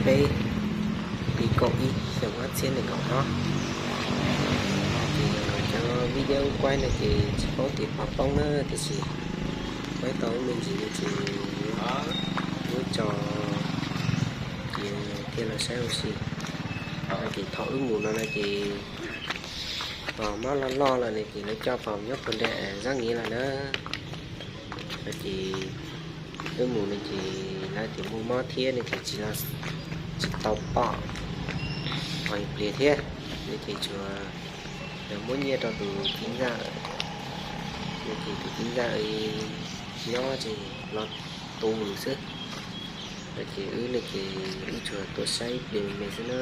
peb, li kaum ib xyoo ob txhiab nees nkaum ob. Ces cov video kuaib no ces tsis paub tias puas poob na, tiam sis kuaib tau ib me ntsis no ces muab tso ces thiaj los saib ua si. Ces thaum wb mus no no ces mob loj loj lawm no ces lawv coj faus nyob puag nram Zab Nyiv lawm na. No ces wb mus no ces lawv tias muaj mob thiab no ces tsis, tsis tau pom qhov ib pliag thiab. No ces tsuas muab nyiaj rau tus txiv ntxawm, no ces tus txiv ntxawm nyob ces los tu mus xwb. No ces wb no ces wb tsuas tuaj saib ib pliag me xwb na.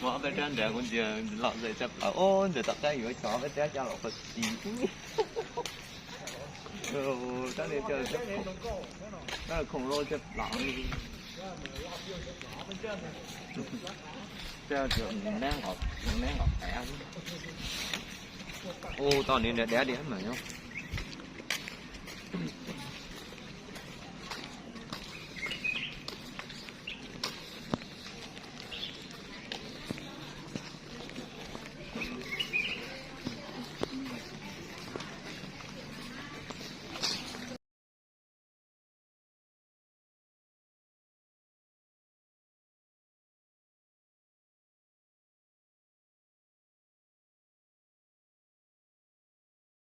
Muab ob peb rab nrad kuv ntsia los zais tsaj plaws, ntsia tom qab yuav cov ob peb rab coj los pab ti. Rab li, khoom loj tsaj plaws. Neb nqos, neb nqos qev. Ua tau ni nrad diav diav mas nyob.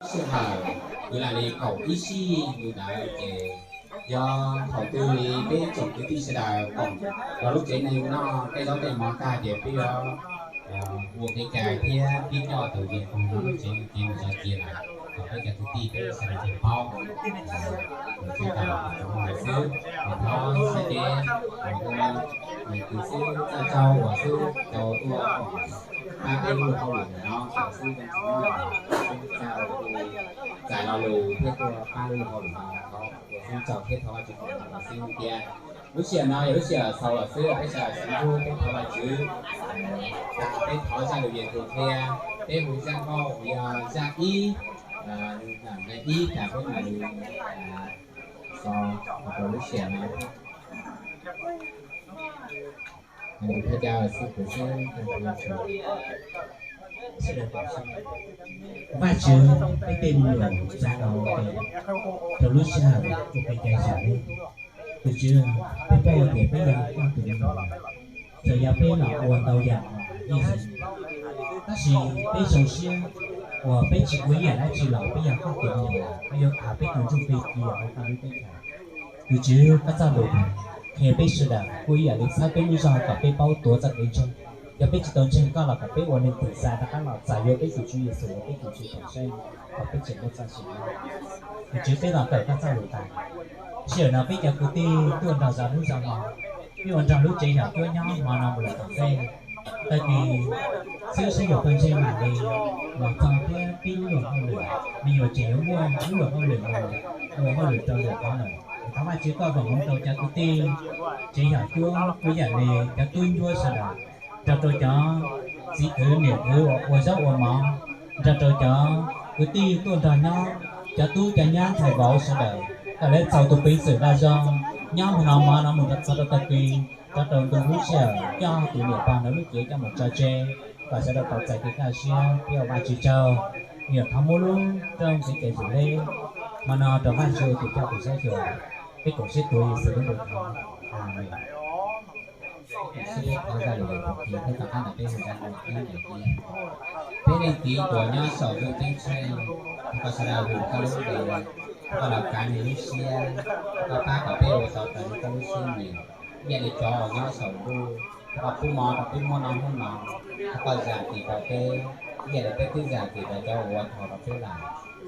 Sij hawm kwv lam li kaum ib sij li ntawd ces yog thaum twg li peb tsoom kwv tij sawv daws koom rau lub tsev neeg noj tej zaub tej mov tag ces peb yuav ua kev cai thiab pib coj tus vias koog rau lub tsev neeg ces mus txog cia lawm kom peb cov kwv tij peb sawv daws thiaj paub. Mus txog tau tus mus xwb, thov sawv cev ua kwv xwb, txawj tsaug uas xwb tau tuaj pab peb lub hauj lwm no xwb, txais lo lus thiab tuaj pab lub hauj lwm no, thov ua xwb tsaug thiab thov Vajtswv foom koob xwb tiag. Lub sij hawm no yog lub sij hawm xaus lawm xwb, peb sawv daws sib hlub peb thov Vajtswb, peb thov zaj lus vias koog qhia, peb hu zaj nkauj uas yog zaj ib, ib tas peb mam li xaus rau lub sij hawm no. Thov caw xib hwb, Vajtswv, peb tej me nyuam txav los rau lub sij hawm ua kev cai yam li, tus Tswv, peb paub tias peb yog koj tus me nyuam, txawm yog peb los ua ntau yam ib yam, tab sis peb zoo siab uas peb tsis ua ib yam dab tsi los peb yog koj tus me nyuam, koj yuav khav peb tus ntsuj plig cia hauv koj lub teb chaws. Tus Tswv, koj txoj lus qhia peb sawv daws kuj ib yam li txhawb peb lub zog kom peb paub tuav txoj kev ntseeg. Yog peb tsis tau ntseeg koj los kom peb ua neeg txim xa rov qab los txais yuav peb tus Tswv Yexus ua peb tus Tswv tau saib, kom peb tseem muaj txoj sia. Tus Tswv, peb los kawm koj txoj lus tas, sij hawm no peb cov kwv tij tuaj nrog zov hnub zov hmo, peb ua nrog lub tsev yam cuab nyob hmo no mus lawm tom ntej. Tag kis xwb saib yuav pawg ntseeg mam li los txog thiab pib lub luag hauj lwm, me nyuam tseem yuav muaj lub luag hauj lwm mus ua hauj lwm rau lwm qhov lawm. Thov Vajtswv koj foom hmoov rau cov kwv tij tsev yam cuab ua yam li cov tub ncuab sawv daws, nrog rau cov txiv kwv niam kwv uas ua zaub ua mov, nrog rau cov kwv tij tuaj nrog nyob, cov tub cov nyab ntxhais vauv sawv daws, kom lawv txaus tus peev xwm dag zog nyob hmo no hmo no mus txog rau tag kis, rov rau ntu lub sij hawm coj tus niam pog ntawd lub cev coj mus tso tseg, kom sawv daws tau txais kev kaj siab thiab ua Vajtswv tsaug. Niam thov muab lub rooj kev cai zus leb hmo no rau Vajtswv ua tus coj tus saib xyuas, peb koom siab tuav Yexus lub npe thov, Amees. Sib thov zaj lus vias koog qhia thiab tom qab ntawd peb hu zaj nkauj ib yam li. Peb leej Txiv uas nyob saum ntuj ceeb tsheej, thov koj sawv daws hum koj lub npe, thov koj los kav neeg lub siab, thov koj pab kom peb ua tau raws li koj lub siab nyiam. Ib yam li cov uas nyob saum ntuj, thov koj pub mov rau peb muaj noj hnub no, thov koj zam txim rau peb, ib yam li peb twb zam txim rau cov uas ua dhau rau peb lawm.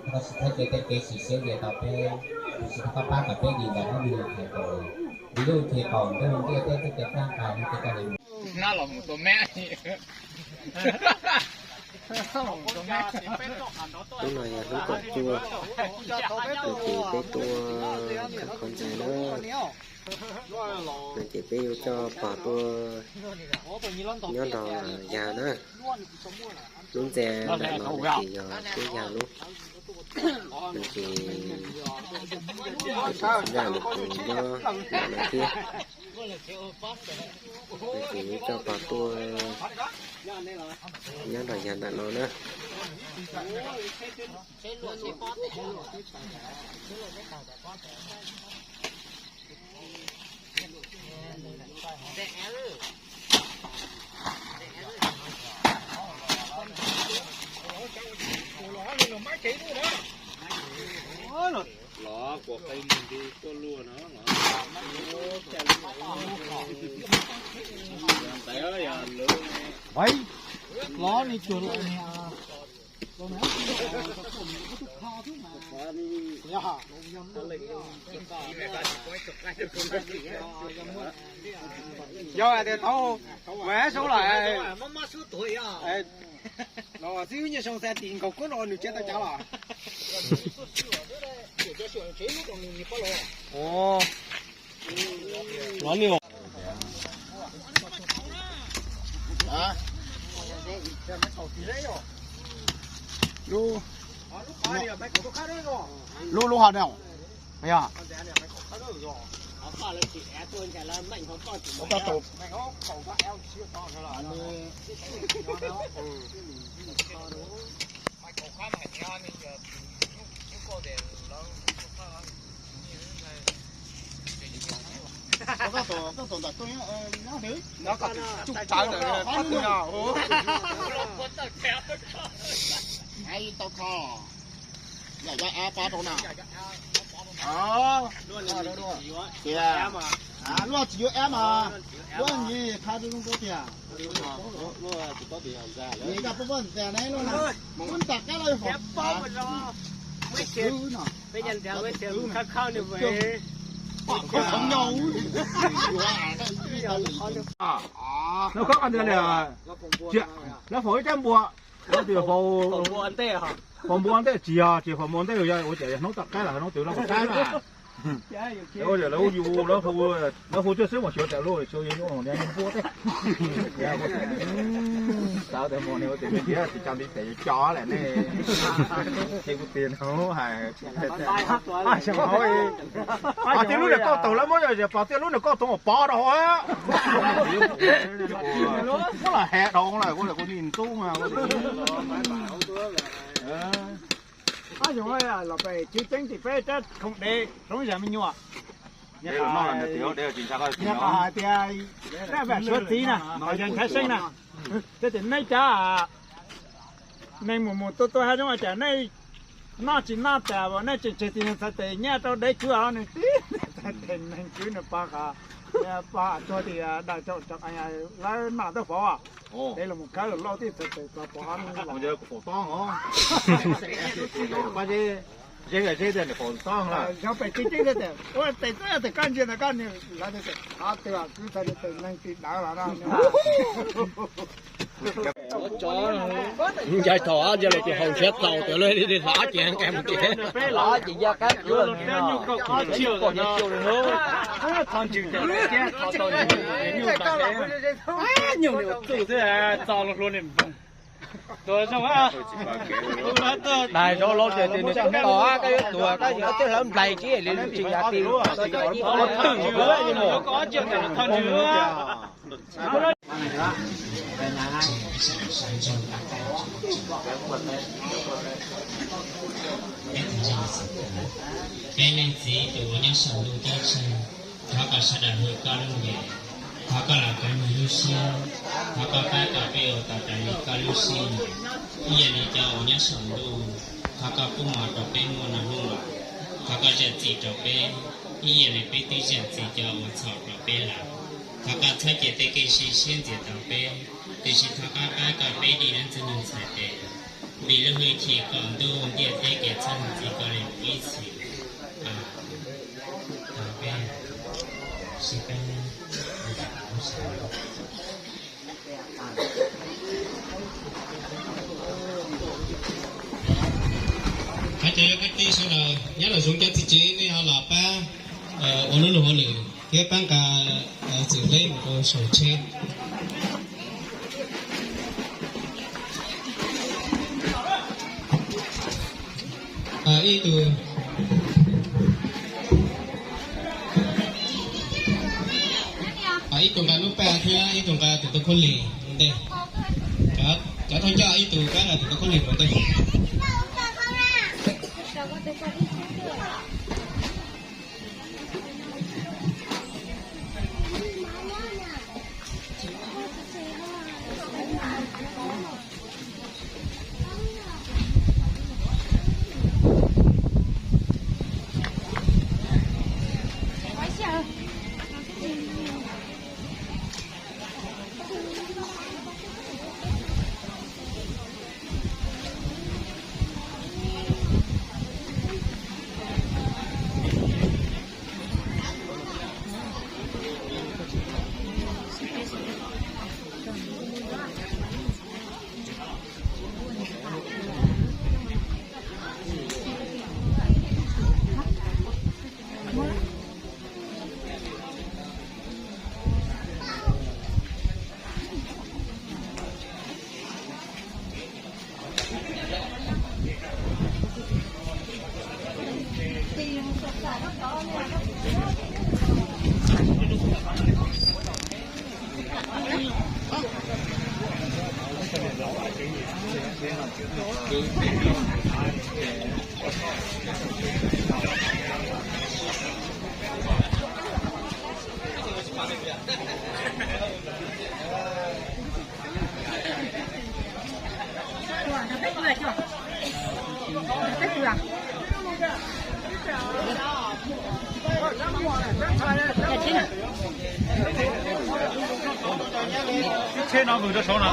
Thov koj tsis txhob cia tej kev sim siab nce tau peb, tiam sis thov koj pab kom peb dim ntawm hnub nyoog qhia tus, dim lub nthi qaum ntuj ntiaj teb tej kev txhawb nqa ntiaj teb koj li mus. Nab los mus tua me. Hnub no yog hnub kaum cuaj, no ces peb tuaj khawb qhov ntxa na. No ces peb yuav coj pog tuaj nyob nrog yawg na. Lub ntxa ntawm no ces yog peb yawg lub. No ces tus txiv ntxawm nws kuj nyob ntawm no thiab. No ces yuav coj pog tuaj nyob nrog yawg ntawm no na. Yog tias tau, ua zoo lawm. Los xib hwb Nyiaj Soo xa tim nkaus kub no nws tsis tau cav los. Lub, lub, lub hov no. Yog. Tau kho. Yog cov av pov rau na. Tias, luaj tsis yuav av mas, luaj nyi qha rau zoo rau tias. Nyi koj pub pub ntxias ne luaj na. Pub ntam qab los yog fom. No koj qhov ntawd li, lawv foom ib rab npua, lawv tias foom npua ntej tsis yog, tsis foom npua ntej yog ua cas yog hnub tom qab los hnub twg los foom qab na. Ua cas lawv hu, lawv hu, lawv hu thiaj xwb mas xyuav tas lub xyuav yog npua tej. Txawv tas mus ne ua tias me ntsis tsis tso nti tes co lawm ne. Ces kuv tias no hais, tias lub niam koj toog lawv muab, pom tias lub niam koj toog pov rau hauv. Muab los has dhau lawm, kuv nim ntxub mas. Ab, yog los pem tsis ceeb tim peb rab khoom dev roob yag me nyuam. Nyiaj Qas hais tias dab vam suav txiv na, yog Nchaiv Seeb na, thiaj tias nej cov neeg mus mus tua tua hab zoo cas nej noj tsis noj tas, nej tseem tseg txiv neej txhais tes nyiaj rau deb kwv os, nws tib txhais tes neeg kwv nws pov qhov, pov tuag tias daws lawv noj tau pov, deb los mus khawb lauj tib txhais tes pov os. Ze ze tias niam faus toj lawm. Yog pem tsis ceeb tias ua tes txawj tes koj ntsia ntawd koj niag lawv tias qhov twg kwv txhais tes neeg tsis dawv los no. Ncaig thaum ab ntsia lawv tus haus ntshiab txaus tias lawv li hlav ces nqes mus ces. Peb los ces ya qab kuv nyuj kaum ob txhiab no. Txog ntsws ces nyuj tau nyuj txwj xwb txo los hlua li npawg. Tus zoo dais rau laus tias tias nws tus tos koj yuav tuag koj yuav tej hlawv nplaig tsis li tsis yog ti twm. Peb leej txiv tus uas nyob saum ntuj ceeb tsheej, thov koj sawv daws hwm koj lub npe, thov koj los kawg nrog lub siab, thov koj pab kom peb ua tau raws li koj lub siab nyiam. Ib yam li cov uas nyob saum ntuj, thov koj pub mov rau peb muaj noj hnub no, thov koj zam txim rau peb, ib yam li peb twb zam txim cov uas txhaum rau peb lawm. Thov koj txhob cia tej kev sim siab ntxias tau peb, tiam sis thov koj pab kom peb dim lub ntxwg nyoog txhais tes, vim lub hwj chim kom ntuj ntiaj teb kev txhawb ntsig koj li mus ib txhis. Thov peb, sib peb. Lub sij hawm Ces yog kwv tij sawv daws nyob los zoo cov txiv tsev nej ho los pab ua lub luag hauj lwm thiab pab nqa txiv hleb mus rau saum tsheb. Ib tug, ib tug nqa lub paj thiab ib tug nqa tus tau khaub lig mus ntej. Cov thawj coj ib tug pab nqa tus tau khaub lig mus ntej. Tsheb no vwm rau saud no.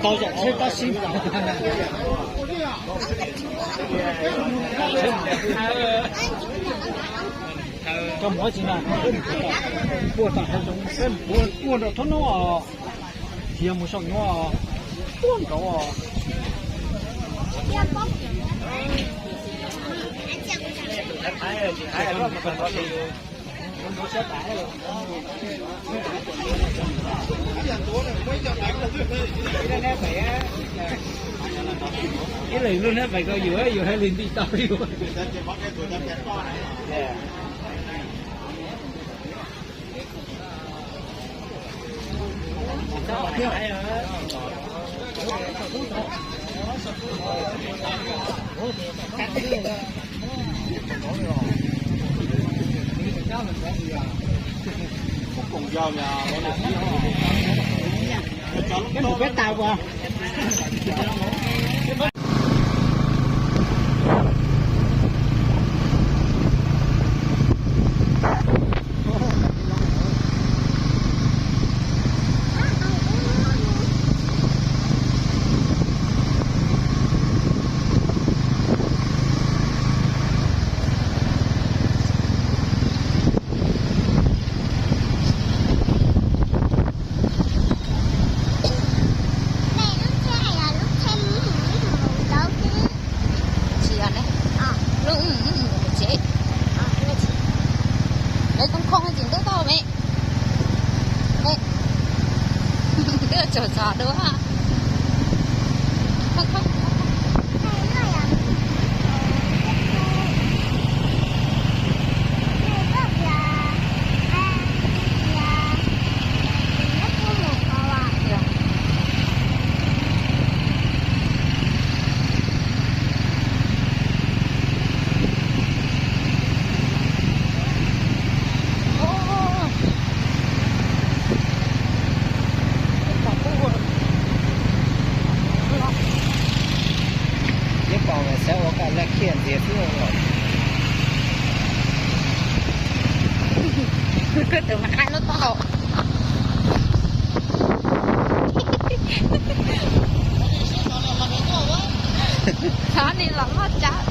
Tau zaum tsheb tab sis, koj muab tsis na, puag tom hav zoov, puag nram thob nub os, khiav mus saum nub os, puag nraud os. Ib leeg lub hnab pais ko yus, yus hais li nti tau yus. Peb mus peb tas ua. Lawv too khoo tsis ntub tau me. Twb tsaug txog dua. Ib pom mas xav ua kaj laj khiaj ntxiag xwb os. Tus mas qaib lub taub hau. Xav ni los loj tsawv.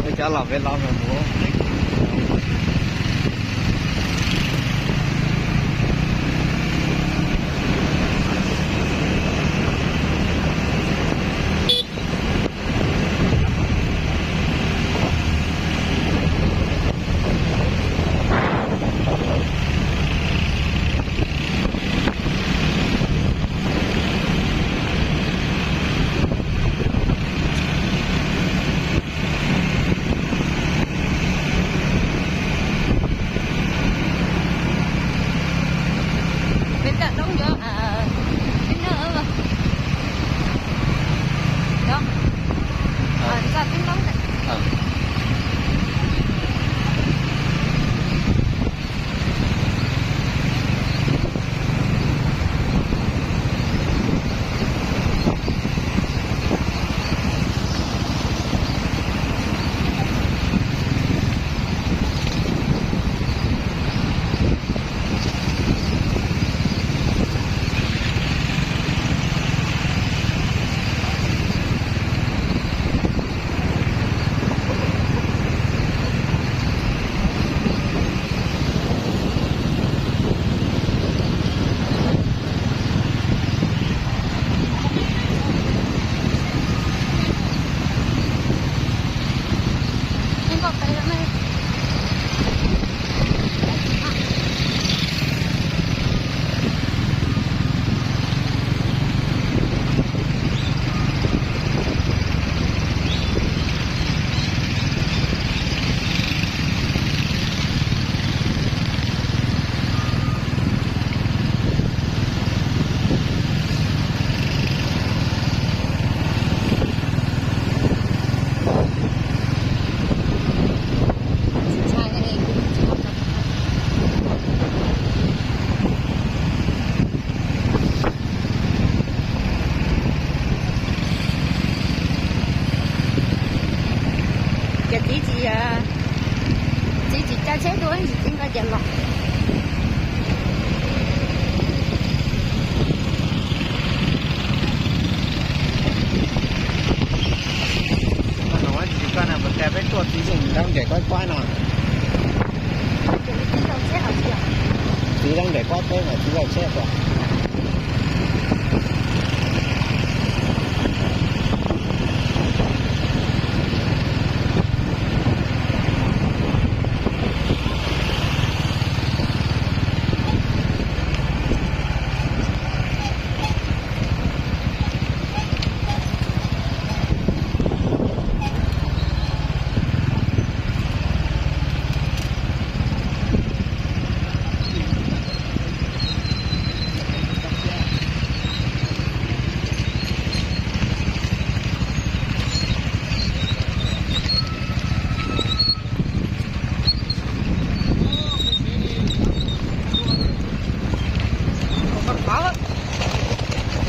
Ua cov los peb los mas mus. Peb txaj Toob yuav, peb noj, txaj Toob Toob. Ces txiv tsis, txiv tsis caij tsheb dua, txiv nqa ces los. Tsis koj na, peb tuaj txiv tseem nrau nres kuaib kuaib no. Coob nqes pob teb mas tsis yog tsheb rau.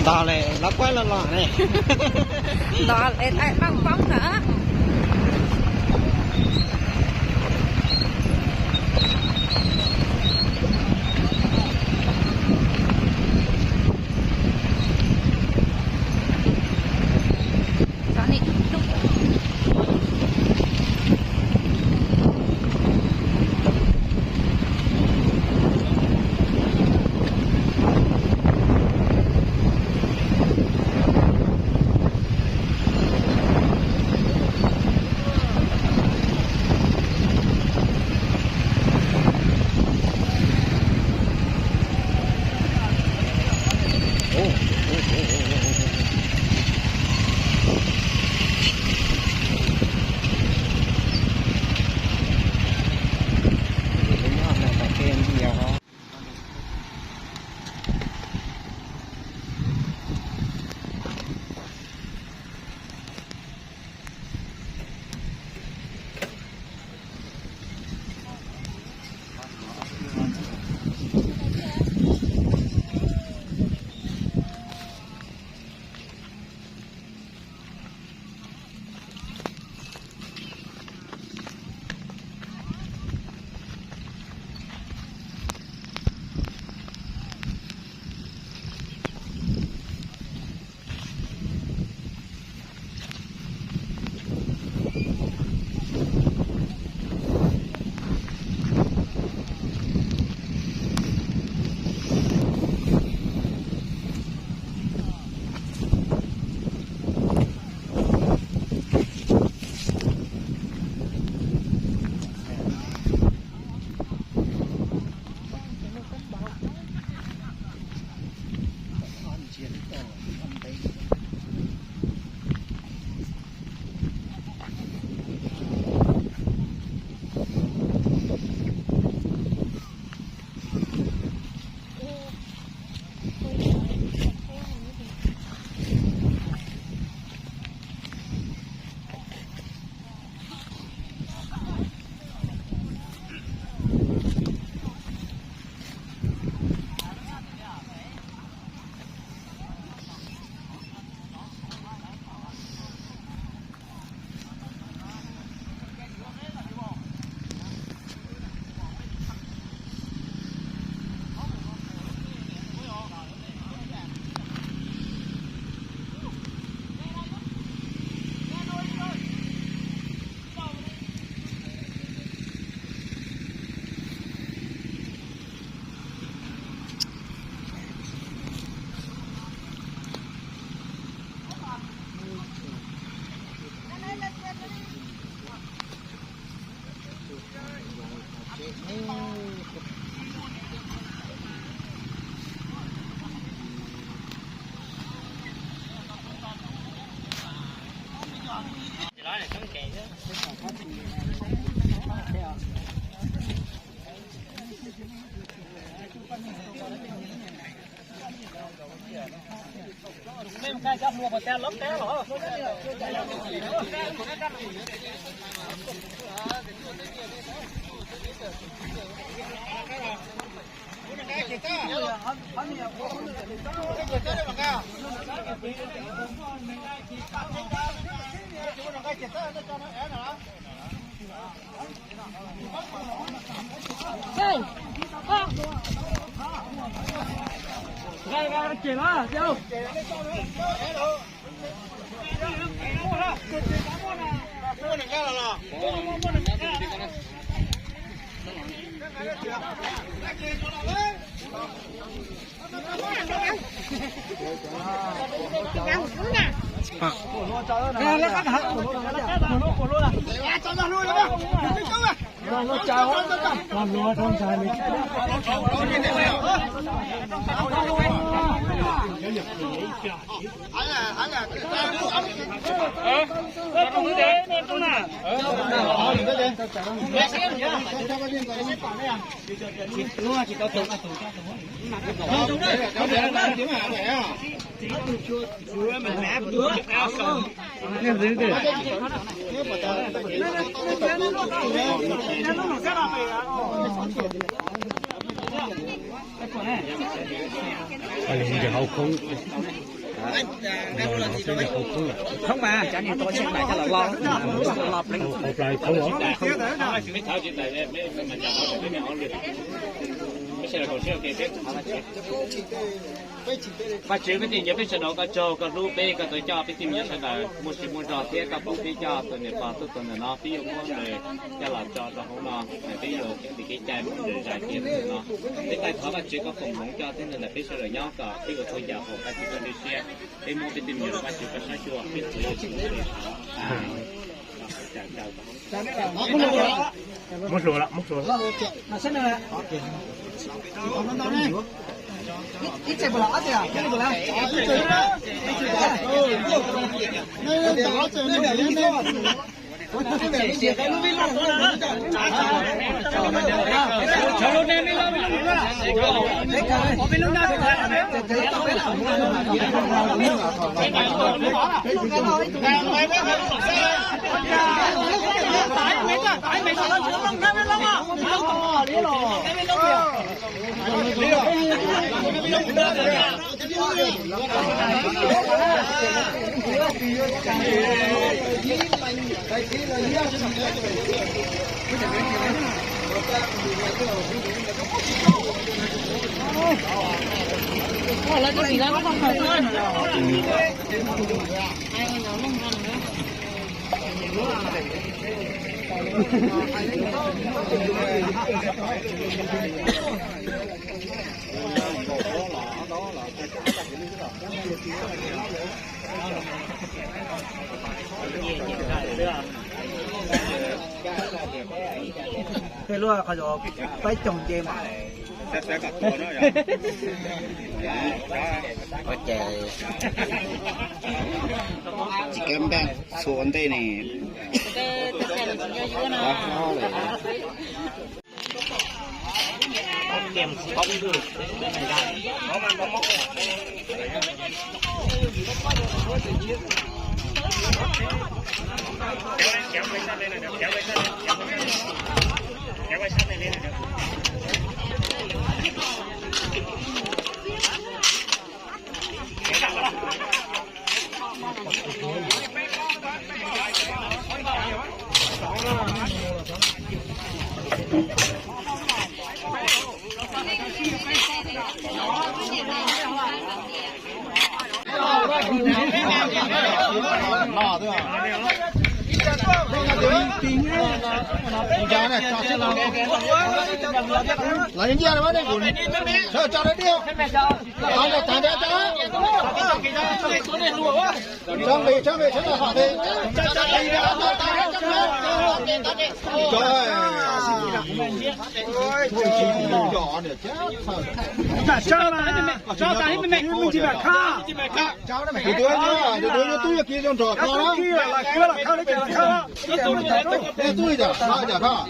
Ntog li lov kuab los los ne. Ntog es paj poob ntawd. Khoob mas cov niag tau tsheej dais coj los lo, lo pleev. Vajtswv, peb tij nyiam peb sawv daws, koj tsaug koj hlub peb, koj tau coj peb tij me nyuam sawv daws muaj sia muaj zog thiab koj pom peb coj tus niam pog tuaj txog ntawm no, peb yuav muab nws coj los tso rau hauv no, peb yuav tiv kev cai muab nws zais kiag no. Peb thov Vajtswv koj foom hmoov coj tib neeg ntawm peb sawv daws nyob kom peb ua txhua yam haum koj txoj kev hlub siab. Peb muab peb tij me nyuam rau Vajtswv koj saib xyuas peb txhua yam. Muab hluas lawm, muab hluas. Tej lub qhov paib coog nce mas. Ces tsis kab npaj txhua ua ntej ne. Los yeej nciaj los nej kuv sawv tso dej. Tag tag tag. Sawv nqis sawv nqis sawv nqis. Tso mas, tso tas ib me me, me ntsis mam khab. Tus tub, tus tub yuav tub yuav kiv zoo nrog koj na. Tub li cas, tub li cas, tub li cas koj.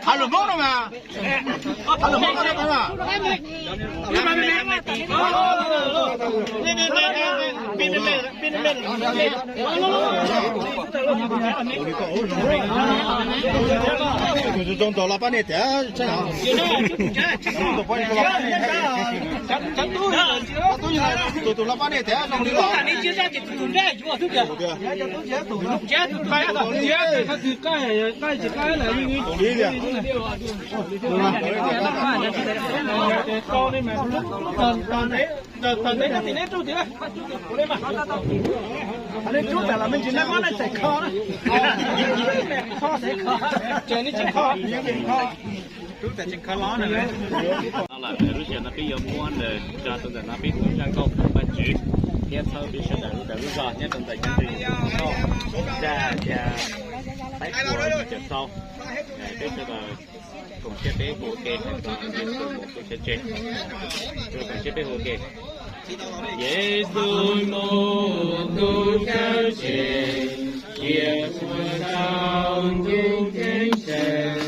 Thab lus Hmoob no mas. Tus zoo nraug los pab nej tiag. Tus tus los pab nej tias zoo li los. Tus li tias. Lub sij hawm no peb yuav muab nws tso rau ntawm no peb tus zaj nkauj foom Vajtswv thiab txhawb peb sawv daws lub dag lub zog nyob rau ntawm cov ntseeg Hmoob Lauj, zaj tias Taib Puas Yim Caum Xau. Peb sawv daws koom siab peb hu ua ke hais tias Yexus mus kuv sawv tsees. Sawv daws koom siab peb hu ua ke. Yexus mus kuv sawv tsees, cia kuv tau ntuj ceeb tsheej.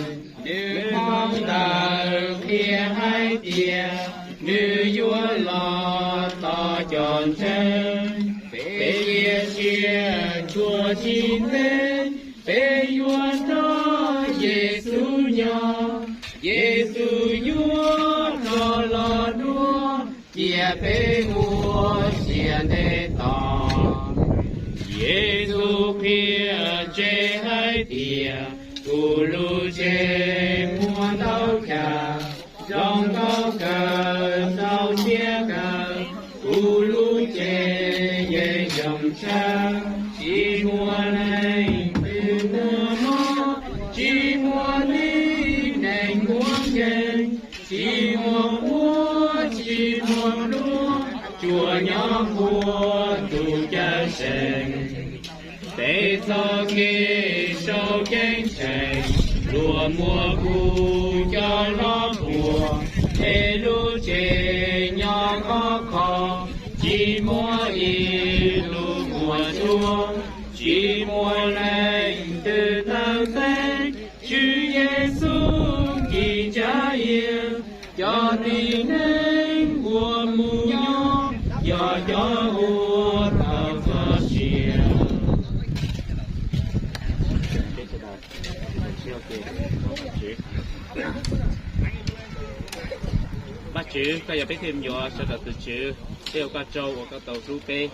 Nws phau ntawv qhia hais tias nws yuav los tos cov ntseeg. Peb cia siab tsuas tsis ntev, peb yuav nrog Yexus nyob. Yexus yuav rov los dua, cia peb ua siab ntev tos. Yexus qhia tseg hais tias kuv lub tsev muaj ntau chaw, zoo nkauj kawg txaus siab kawg. Kuv lub tsev yeej zoo tshaj, tsis muaj neeg twg muaj mob, tsis muaj tib neeg muaj nkeeg, tsis muaj quav tsis muaj pluag, tsuas nyob nquag tus Cawm Seej. Peb txoj kev sau ceeb tsheej luag muab kuv coj los puag, peb lub tsev nyob khov kho, tsis muaj ib lub muag tsuag, tsis muaj leej twg taw teb. Tswv Yexus ci tsav iav, cov tib neeg uas mus nyob yog cov uas tau txoj sia. Vajtswv, koj yog peb tej me nyuam sawv daws tus Tswv, tej uas koj tsaug uas koj tau hlub peb.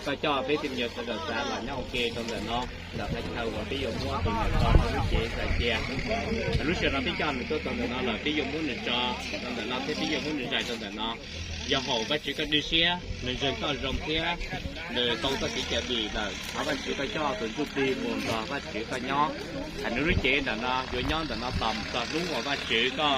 Koj coj peb tej me nyuam sawv daws xav los nyob ua ke rau ntawm no, ntawm qhov chaw uas peb yuav muab tus nyuam tso rau lub cev zais cia. Lub sij hawm no peb coj nws tuaj tau ntawm no lawm, peb yuav muab nws tso rau ntawm no thiab peb yuav muab nws zais rau ntawm no. Yog hauv Vajtswv koj dwb siab, nws ntseeg koj zoo thiab nws tau txoj kev cawm dim lawm, thov Vajtswv koj coj tus ntsuj plig mus nrog Vajtswv koj nyob. Nws lub cev ntawm no yuav nyob ntawm no tos txog hnub uas Vajtswv koj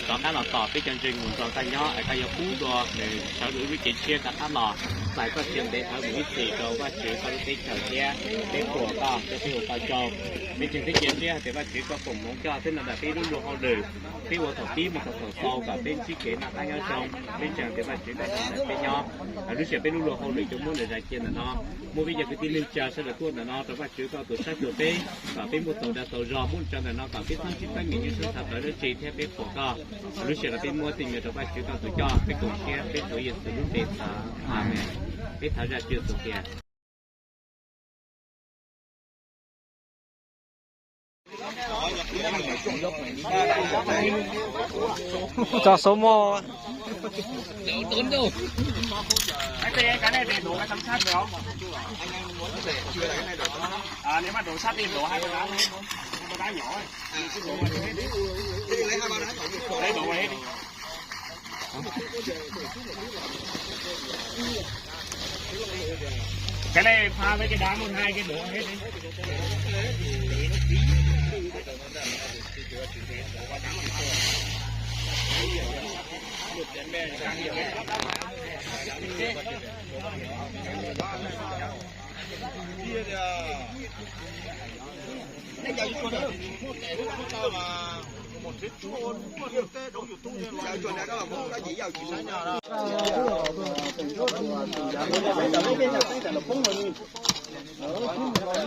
rov qab los tos peb cov ntseeg mus nrog koj nyob, es koj yuav pub dua nws sawv lub cev tshiab rov qab los, txais txoj sia ntev dhawv mus ib txhis rau Vajtswv koj lub teb chaws thiab peb qhuas koj thiab peb ua koj tsaug. Peb tseem ceeb cia siab hais tias Vajtswv koj foom hmoov coj thiab nyob ntawm peb lub luag hauj lwm, peb ua thaum pib mus txog thaum xaus kom peb ntsib kev noj qab nyob zoo. Peb ntseeg tias Vajtswv koj nyob ntawm peb nyob. Lub sij hawm peb lub luag hauj lwm yuav muab nws zais cia ntawm no, muaj peb cov kwv tij neej tsa sawv daws tuaj ntawm no rau Vajtswv koj tus sab xyuas peb, kom peb muaj txaus dag txaus zog muab tso ntawm no kom peb txhob ntsib teeb meem nyuaj siab txhav plaws dab tsi thiab peb qhuas koj. Lub sij hawm no peb muab tej me nyuam rau Vajtswv koj tus coj, peb koom siab peb Tswv Yexus lub npe thov, amees. Peb thov zaj Tswv Yexus tias Tso số một. Cái này pha với cái đá một hai cái đổ hết đi.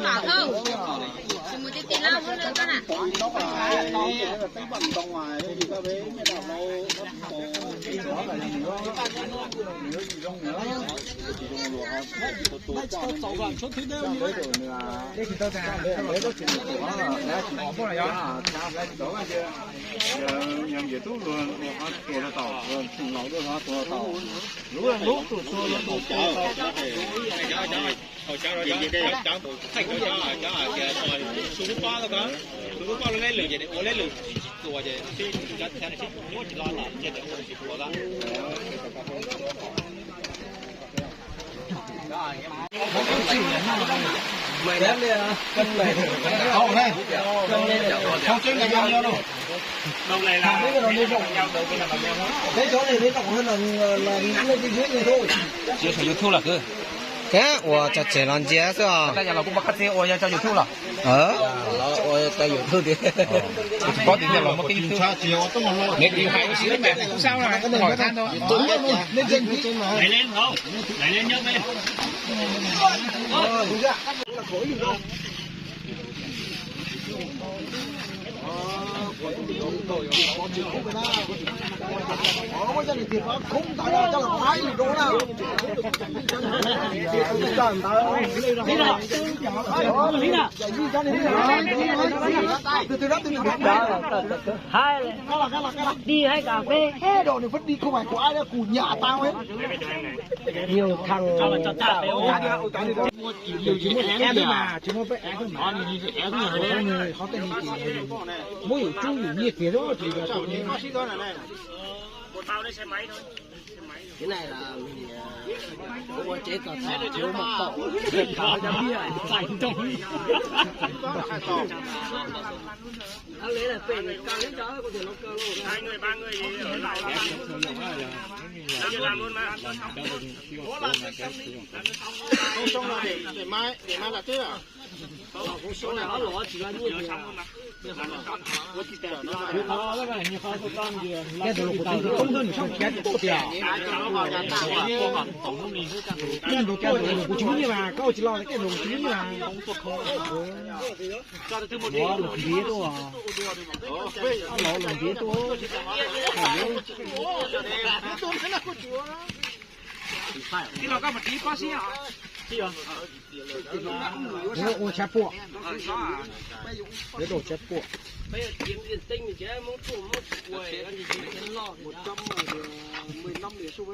Mawm thawj, tsis mus tiag tiag na. Su lub pob, su lub pob lub leb lwm ces ua leb lwm tsis txuas ces sib muab tsis lo ces ua tsis txuas. Tsis ua YouTube los kwv. Kab ua tso tseg los ntsia xwb os. Ua yog los kuj pab qab txiv ua yog tso YouTube los. Ua tso YouTube tiag. Kuv tsis paub tias yog los muaj tib YouTube. Hais, đi hái cà phê. Ê, đồ này vẫn đi không phải của ai đâu, của nhà tao ấy. Nhiều thằng tạo. Muab yus tsub yus nyiaj kiag xwb. Cái này là mình, ờ, có mua chế tạo, thiếu một tổ. Anh lấy là về mình căng hết cho có thể nó căng luôn. Hai người, ba người thì ở lại. Làm luôn mà. Không, xong rồi để, để mai, để mai đặt trước à? Cái đồ của tôi không đơn giản trong cái tổ tiệt. Cái đồ của tôi, cái đồ của chúng như là, các ông chỉ lo cái đồ của chúng như là. Ua lwm ntiav tuaj. Ua lwm ntiav tuaj. Tij laug, koj mus tiv pob xib os. Ua tshab puam. Ua tshab puam. Ua xib os.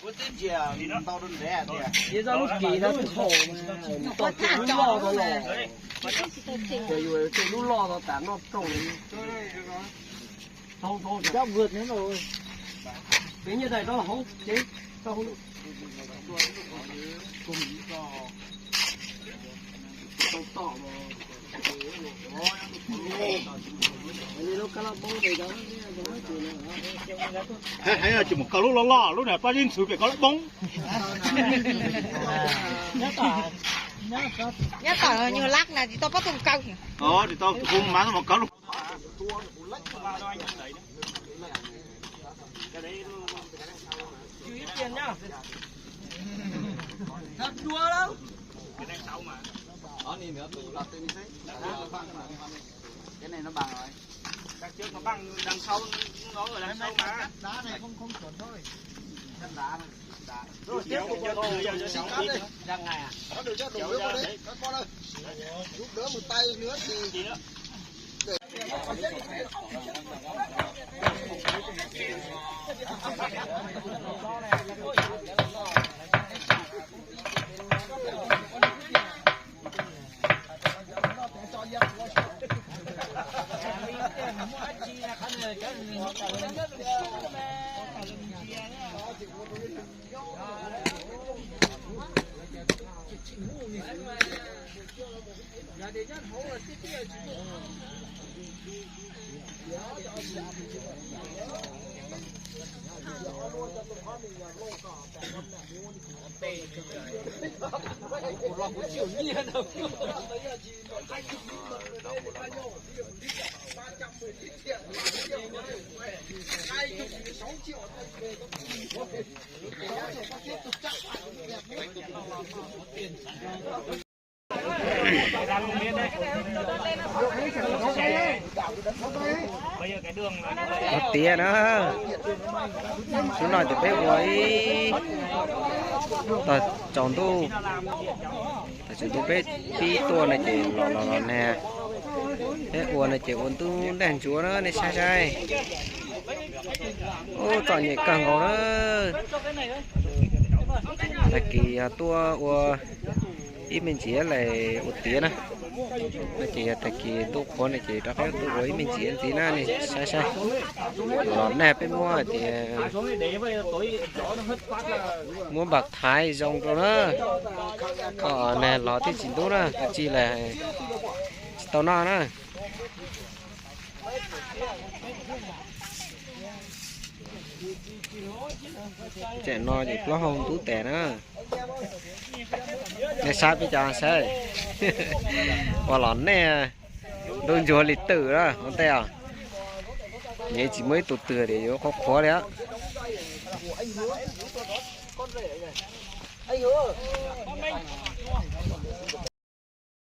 Ua tib ntsia ntau rau ntev tias, yog lub kis no twb haum, tau lub loj no los, yog yus tej lub loj no tas noj rooj. Cab vượt nữa rồi. Peb nyiaj tais rau hauv tsev, rau hauv. Heev, tsis mus kaw lub loj loj, lub niag pab zib ntxhw pem kaw lub poob. Nyob tom nyuag lab na tsis tau pab tus kaw. Tsis tau tus kuv mas mus kaw lub. Cái này nó bằng rồi. Đằng trước nó bằng, đằng sau nó ở đằng sau mà. Đá này không, không chuẩn thôi. Chân đá này, đá. Rồi, tiếp tục. Kéo, kéo, kéo, kéo, kéo. Ra ngoài à? Có được chứ, đủ nước vào đấy. Các con ơi. Giúp đỡ một tay nữa thì Ua tiav na. Hnub no ces peb ua ib tog tsaus ntuj, tog tsaus ntuj peb pib tuaj no ces los los los nag. Peb ua no ces ua ntuj nag ntsuav na, nej saib saib. Ub, txom nyem kawg nkaus na. Tag kis yog tuaj ua ib me ntsis lawm ua tiav na. No ces yog tag kis ntuj qhuav no ces rov qab tuaj ua ib me ntsis ntxiv na, nej saib saib. Los nag peb muab tias muab npam thaiv zoo rau na, kom nag los thiaj tsis ntub na, kav tsij lawm tsis tau noj na. Tam no ces plaub hau ntub tes na. Nej saib peb cov saib, ua los nag, ntuj ntsuav li twm na ua ntej os. Nyias tsis muaj ib tug twg tias yuav qhuav qhuav li.